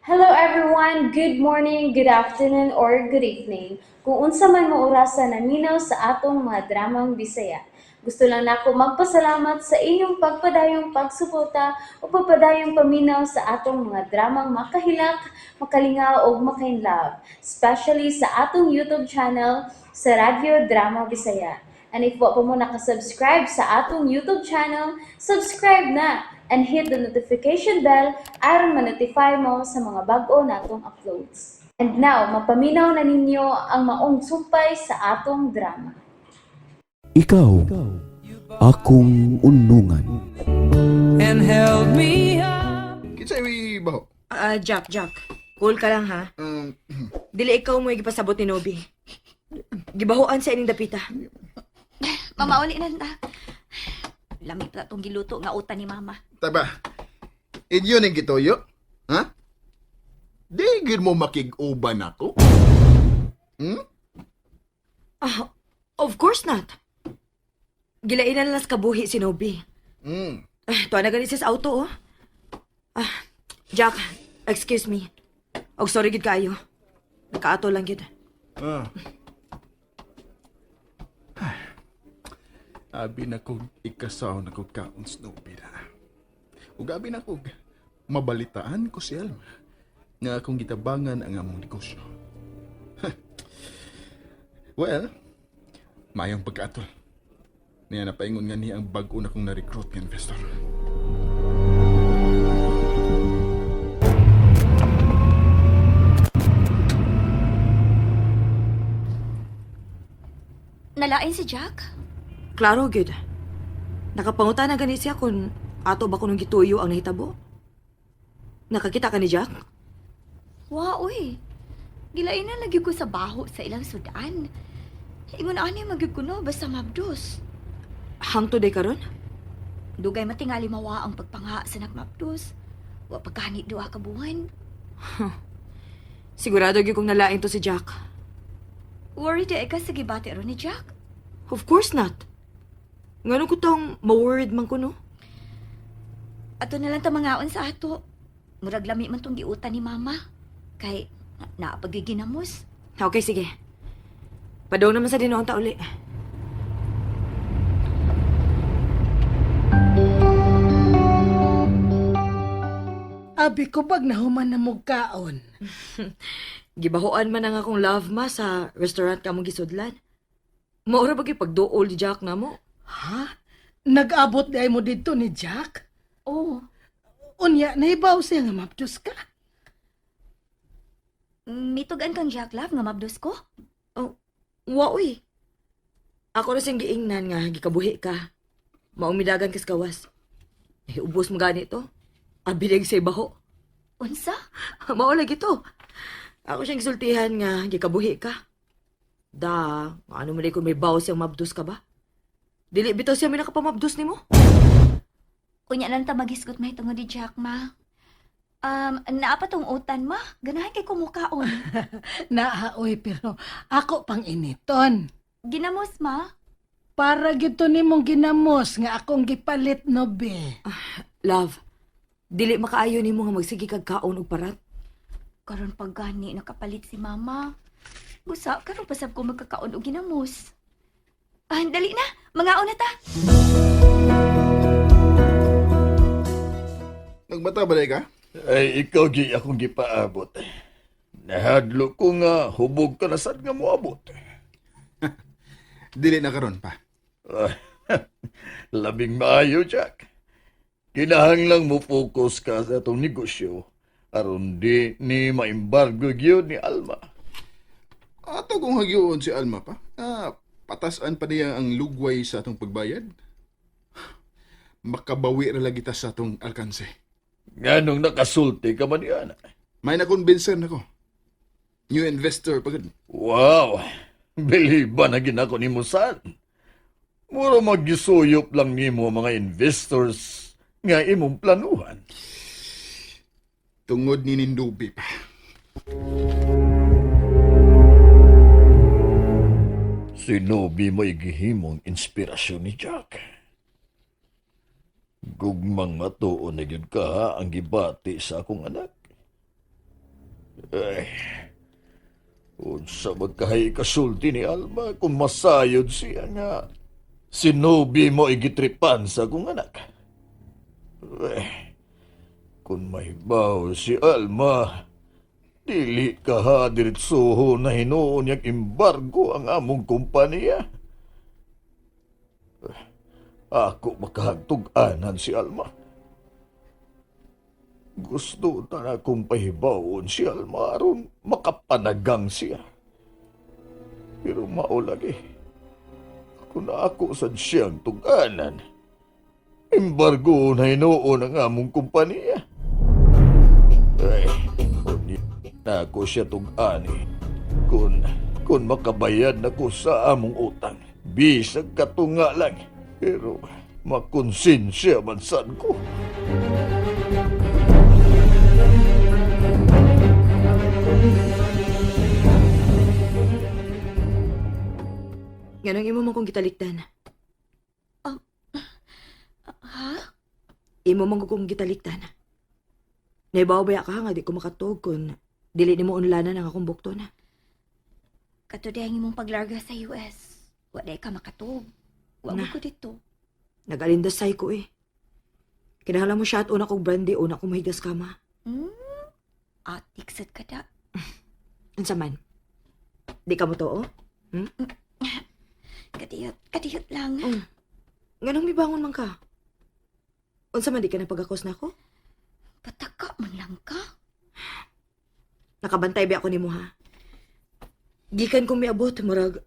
Hello everyone! Good morning, good afternoon, or good evening. Kung unsa man mo orasa naminaw sa atong mga dramang Bisaya. Gusto lang nako magpasalamat sa inyong pagpadayong pagsuporta o pagpadayong paminaw sa atong mga dramang makahilak, makalingaw ug makainlove, especially sa atong YouTube channel sa Radyo Drama Bisaya. And if wa pa mo nakasubscribe sa atong YouTube channel, subscribe na and hit the notification bell aron ma-notify mo sa mga bag-o natong uploads. And now, mapaminaw na ninyo ang maong sumpay sa atong drama. Ikaw, akong unungan. And held me up. Kinsa may baho? Ah, Jack, Jack. Cool ka lang ha. Dili ikaw mo gipasabot ni Nobi. Gibahuan sa ining dapita. Mama, uli na ta. Lami pa itong giluto nga utan ni Mama. Taba. Inyo ning gituyo? Ha? Di gid mo makig-uban ako? Ah, of course not. Gilainan lang sa kabuhi si Nobi. Ah, tuwa na gani siya sa auto, oh. Ah, Jack, excuse me. Og sorry gid kaayo. Nakaato lang gid. Ah. Abi na kog ikasaw na kog kaon Snoopy na. Ug abi na kog mabalitaan ko si Alma nga akong gitabangan ang among negosyo. Well, mayong pagkaatol. Niya napaingon nga niya ang bag-o na kong na-recruit nga investor. Nalain si Jack? Klaro gid. Nakapanguta na gani siya kung ato ba kunong gituyo ang nahitabo. Nakakita ka ni Jack? Wa, uy. Gilain na lagi ko sa baho sa ilang sudan. Ingon ani magyud ko no, basta mabdos. Hangtod day karon? Dugay matingali mawa ang pagpangha sa nagmabdos. Wa pagkani duha ka buwan. Sigurado gyud kong nalain to si Jack. Worried di ka sa gibati ron ni Jack? Of course not. Ngano ko tong ma-worried man ko, no? Ato na lang ta mangaon sa ato. Murag lami man tong giutan ni Mama. Kay napagiginamos. Okay, sige. Padaw naman sa dinoon ta uli. Abi ko bag nahuman na mo kaon. Gibahoan man ang akong love ma sa restaurant ka mong gisudlan. Maura ba pagduol ni Jack na mo? Ha? Nag-abot di ay mo dito ni Jack? Oh, Unya, nahibaw siya nga mapdos ka. mitugan kang Jack love nga mabdos ko. Oh, wa uy. Ako na siyang giingnan nga gikabuhi ka. Maumidagan kas gawas. Eh, ubos mo gani to. Abi sa ibaho. Unsa? Mao lagi to. Ako siyang gisultihan nga gikabuhi ka. Da, ano man kung may bawas siyang mabdos ka ba? Dili bitaw siya may nakapamabdos nimo. Unya lang ta maghisgot may tungod ni Jack ma. Naa pa tong utan ma. Ganahan kay kumukaon. Naaoy, pero ako pang initon. Ginamos ma. Para gito nimong ginamos nga akong gipalit no be. Love, dili makaayo nimo nga magsige kag kaon og parat. Karon pag gani nakapalit si mama. Busa karon pasab ko magkakaon og ginamos. Ah, dali na. Mangaon na ta. Nagbata ba ka? Ay, ikaw gi akong gipaabot. Nahadlo ko nga hubog ka na sad nga moabot. Dili na karon pa. Labing maayo, Jack. Kinahanglang mo focus ka sa atong negosyo aron di ni maembargo gyud ni Alma. Ato kung hagyuon si Alma pa. Ah, patasan pa niya ang lugway sa atong pagbayad. Makabawi ra lagi ta sa atong alkanse. Nganong nakasulti ka man niya. May nakonbinser na ko. New investor pagod. Wow! Biliba na ginako ni Musan. Mura magisuyop lang nimo ang mga investors nga imong planuhan. Tungod ni Nindubi pa. Si Nobi mo'y gihimong inspirasyon ni Jack. Gugmang matuon na gyud ka ang gibati sa akong anak. Ay, unsa magkahay kasulti ni Alma kung masayod siya nga sinubi mo igitripan sa akong anak. Ay, kung mahibaw si Alma, dili ka ha diretsuho na hinuon niyang embargo ang among kumpanya. Ay, ako makahagtug-anan si Alma. Gusto ta na akong pahibawon si Alma aron makapanagang siya. Pero mao lagi. Kung ako sad siyang tuganan, embargo na hinuon ang among kumpanya. Ay, unya na ako siya tugani. Kung makabayad na ko sa among utang, bisag katunga lang. Pero makonsensya man sad ko. Nganong imo man kong gitalikdan? Ha? Imo man kong gitalikdan. Naibaw ba ka nga di ko makatuog kun dili nimo unlanan ang akong bukton. Katuday ang imong paglarga sa US. Wa day ka makatug. Wa mo Na. ko dito. Nag-alindasay ko eh. Kinahanglan mo siya at una kong brandy, una kong mahigas kama. Hmm? Atik sad ka da. Unsa man? Di ka mo to, oh? Kadiyot, kadiyot lang. Mm. Nganong mibangon man ka? Unsa man di ka napagakos na ako? Pataka man lang ka. Nakabantay ba ako nimo ha? Gikan kong miabot, murag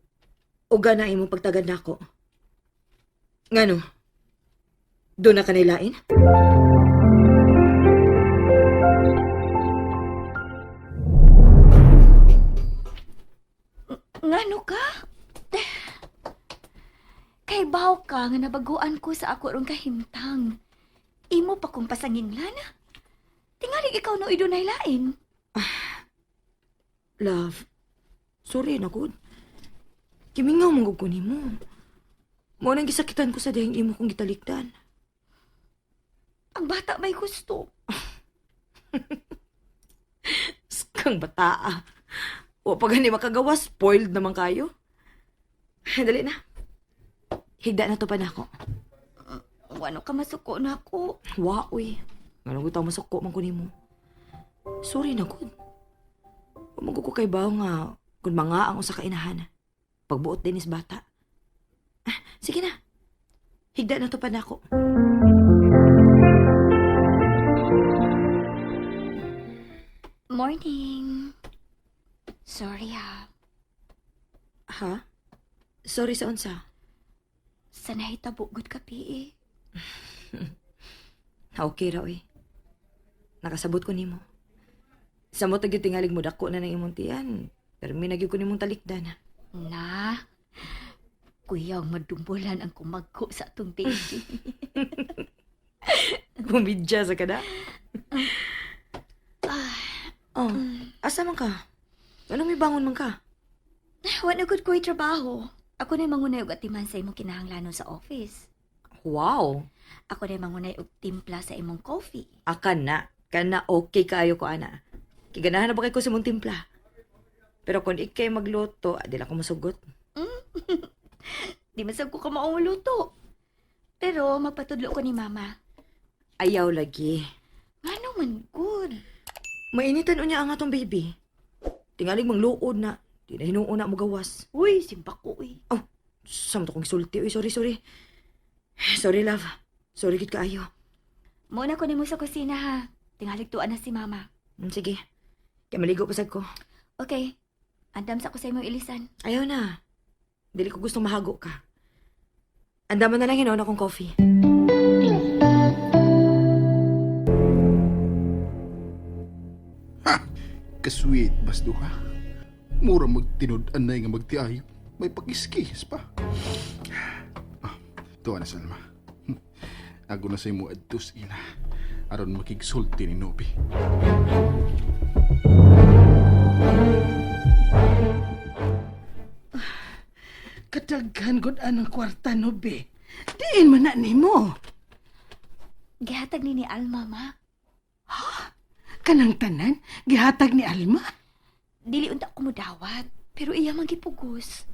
uga na imong pagtagad nako. Ngano? Doon na kanilain? Ngano ka? Kay baw ka nga nabaguan ko sa ako rong kahimtang. Imo pa kong pasanginlan. Tingalig ikaw no idunay lain. Love, sorry na gud. Kimingaw man gud ko nimo. Mao nang gisakitan ko sa dihang imo kong gitalikdan. Ang bata may gusto. Skang bataa. Wa pa gani makagawa, spoiled naman kayo. Dali na. Higda na to pa nako. Wano ka masuko na ako. Wa uy. Nganong gutaw masuko man ko nimo. Sorry na gud. Wa man gud ko kay bawo nga kun mga ang usa ka inahan. Pagbuot din is bata. Ah, sige na. Higda na to pa nako. Morning. Sorry ha. Ha? Sorry sa unsa. Sa nahitabo gud ka eh. Ha, okay ra uy. Nakasabot ko nimo. Sa mo tagyo tingalig mo dako na ng imong tiyan. Pero mi nagyud ko nimong talikdan. Na. Kuyaw madumbulan ang kumagko sa atong baby. Bumidya sa kada. Oh, asa man ka? Anong may bangon man ka? Wa na gud ko'y trabaho. Ako na mangunay og atiman sa imong kinahanglanon sa office. Wow. Ako na mangunay og timpla sa imong coffee. Akan na. Kana okay kaayo ko ana. Kiganahan na ba kay ko sa imong timpla? Pero kung ikay magluto, adila ko masugot. Di man sad ko kamaong luto. Pero magpatudlo ko ni mama. Ayaw lagi. Ngano man good. Mainitan unya ang atong baby. Tingalig mangluod na. Di na hinuon na mo gawas. Uy, simba ko uy. Sa mo to kong sulti. Uy, sorry, sorry. Sorry, love. Sorry gid kaayo. Muna ko nimo sa kusina ha. Tingalig tuan na si mama. Sige. Kaya maligo pa sad ko. Okay. Andam sa ko sa imong ilisan. Ayaw na. Dili ko gustong mahago ka. Andaman na lang hinoon akong coffee. Ha! Kasweet bas duha. Mura magtinud-anay nga magtiayo. May pakiskis pa. Ah, tuwa na Salma. Ako na sa imo adtos ila. Aron makigsulti ni Nobi. Kadaghan gud anang kwarta no be. Diin man na nimo. Gihatag ni Alma ma. Kanang tanan gihatag ni Alma. Dili unta ko mudawat, pero iya man gipugos.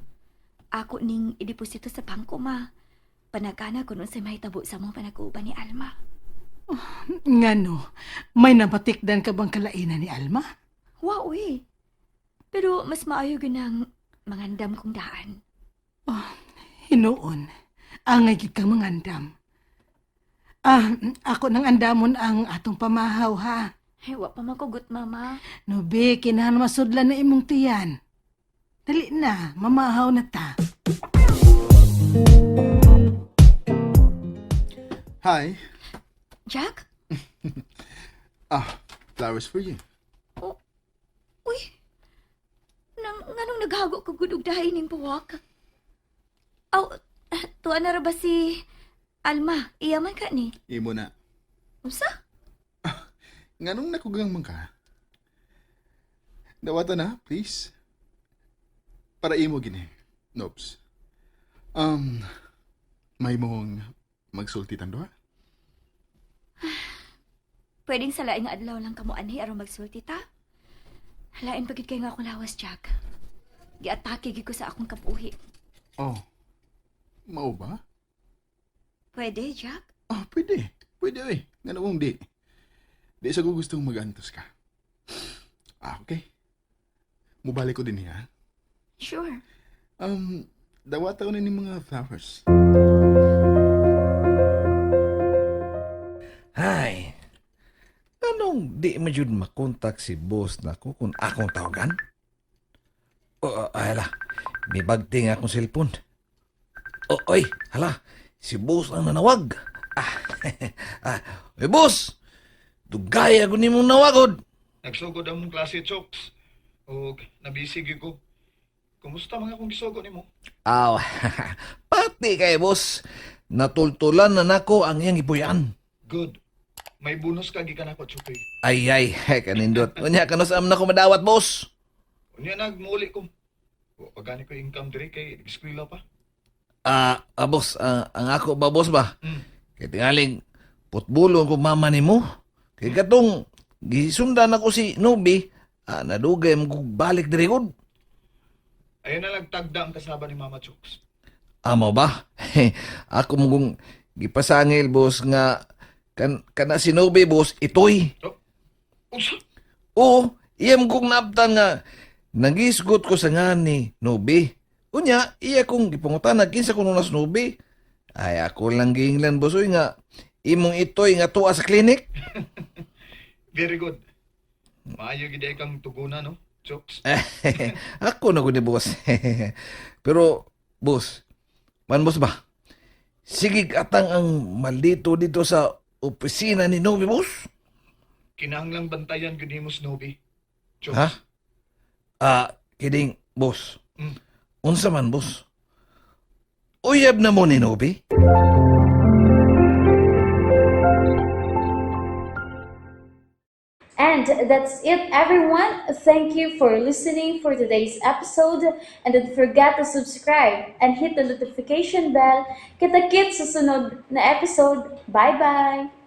Ako ning ideposito sa bangko, ma. Panagana ko nun sa mahitabo sa mong panag-uuban ni Alma. Ngano, may nabatikdan ka bang kalainan ni Alma? Wow, eh. Pero mas maayo ginang mangandam kong daan. Hinuon, angay gid kang mangandam. Ah, ako nang andamon ang atong pamahaw ha. Ay, wa pa man kugot, mama. Nobe, kinahan masudlan na imong tiyan. Dali na, mamahaw na ta. Hi. Jack? Ah, flowers for you. Oh, uy. Nang, nganong naghago ko gud og dahi ning buwak? Aw, tuwa na ra ba si Alma? Iya man ka ni. Imo na. Unsa? Nganong nakugang man ka? Dawata na, please. Para imo gini. Nobs. Um, may mong magsulti tando ha? Pwedeng sa laing adlaw lang kamo anhi aron magsulti ta. Lain pagid kay nga akong lawas, Jack. Giatake gid ko sa akong kabuhi. Oh. Mao ba? Pwede, Jack? Ah, pwede. Pwede oy. Ngano kung di? Di sa ko gustong magantos ka. Ah, okay. Mubalik ko din niya. Sure. Dawata ko na ni mga flowers. Hay. Anong di man jud makontak si boss nako kung akong tawagan? O, ay, hala. May bagting akong cellphone. O, oy, hala. Si boss ang nanawag. Ah, ah, oy, boss. Dugay ako nimong nawagod. Nagsugod ang mong klase, Chokes. Og nabisi gyud ko. Kumusta mga akong gisugo nimo? Aw, pati kay boss. Natultulan na nako ang iyang ipuyan. Good. May bonus ka gikan ako, Chokoy. Ay, ay, kanindot. Unya, kanus-am na ko madawat, boss. Unya nagmuuli ko. Wa pa gani ko income diri kay eskwela pa. Ah, ah, boss, ang ako ba, boss ba? Mm. Kay tingaling, putbulo ko mama nimo. Kay katong gisundan ako si Nobi, nadugay mo kog balik diri gud. Ayun na nagtagda ang kasaba ni Mama Chokes. Amo ba? Ako mo kong gipasangil, boss, nga kana si Nobi, boss, itoy. Oh. Unsa? Oo, iya mo kong naabtan nga nagisgot ko sa nga ni Nobi. Unya, iya kong gipangutana kinsa kuno nas Nobi. Ay, ako lang giinglan, boss, uy, nga imong itoy nga tuwa sa klinik. Very good. Maayo gid ay kang tuguna no, Chokes. Ako na gud ni boss. Pero boss, man boss ba? Sige atang ang maldito dito sa opisina ni Nobi, boss. Kinahanglang bantayan gyud nimo si Nobi. Chokes. Ha? Ah, kidding, boss. Unsa man, boss? Uyab na mo ni Nobi? And that's it, everyone. Thank you for listening for today's episode. And don't forget to subscribe and hit the notification bell. Kita-kits sa sunod na episode. Bye-bye!